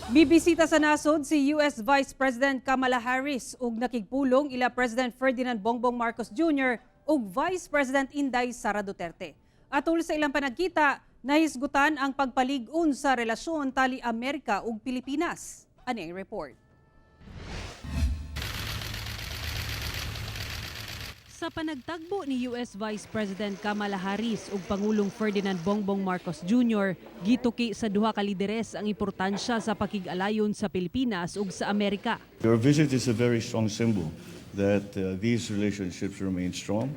Bibisita sa nasod si US Vice President Kamala Harris ug nakigpulong ila President Ferdinand Bongbong Marcos Jr. ug Vice President Inday Sara Duterte. Atul sa ilang panagkita, nahisgutan ang pagpalig-on sa relasyon tali Amerika ug Pilipinas. Ani ang report. Sa panagtagbo ni US Vice President Kamala Harris ug Pangulong Ferdinand Bongbong Marcos Jr., gituki sa duha ka lideres ang importansya sa pakig-alayon sa Pilipinas ug sa Amerika. Your visit is a very strong symbol that these relationships remain strong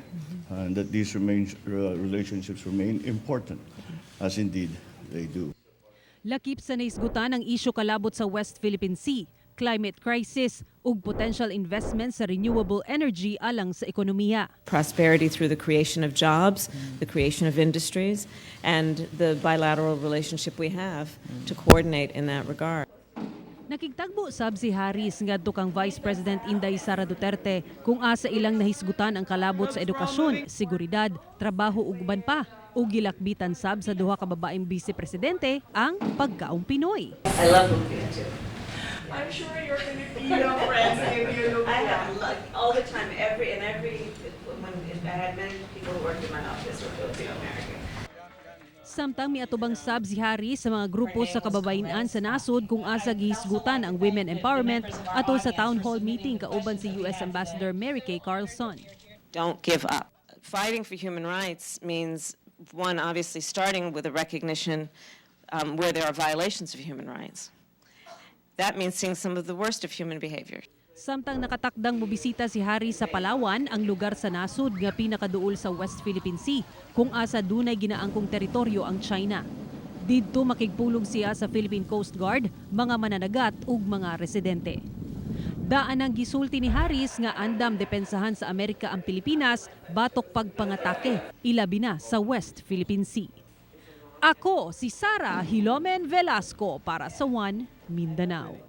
and that these relationships remain important, as indeed they do. Lakip sa nahisgutan ang isyu kalabot sa West Philippine Sea, climate crisis ug potential investment sa renewable energy alang sa ekonomiya. Prosperity through the creation of jobs, the creation of industries, and the bilateral relationship we have to coordinate in that regard. Nakigtagbo sab si Harris ngadto kang Vice President Inday Sara Duterte kung asa ilang nahisgutan ang kalabot sa edukasyon, seguridad, trabaho ug uban pa. Ug gilakbitan sab sa duha ka babaeng vice presidente ang pagkaong Pinoy. I love lumpia too. I'm sure your Filipino friends give you I lumpia. have all the time, every and every when I had many people who worked in my office were Filipino American. Samtang miatubang sab si Harris sa mga grupo sa kababayen-an sa nasod kung asa gihisgutan ang women empowerment atol sa town hall meeting kauban si US Ambassador Mary Kay Carlson. Don't give up. Fighting for human rights means, one, obviously starting with a recognition where there are violations of human rights. That means seeing some of the worst of human behavior. Samtang nakatakdang mobisita si Harris sa Palawan, ang lugar sa nasod nga pinakaduol sa West Philippine Sea, kung asa dunay ginaangkong teritoryo ang China. Didto makigpulong siya sa Philippine Coast Guard, mga mananagat ug mga residente. Daan ang gisulti ni Harris nga andam depensahan sa Amerika ang Pilipinas batok pagpangatake, ilabi na sa West Philippine Sea. Ako si Sara Hilomen Velasco para sa One Mindanao.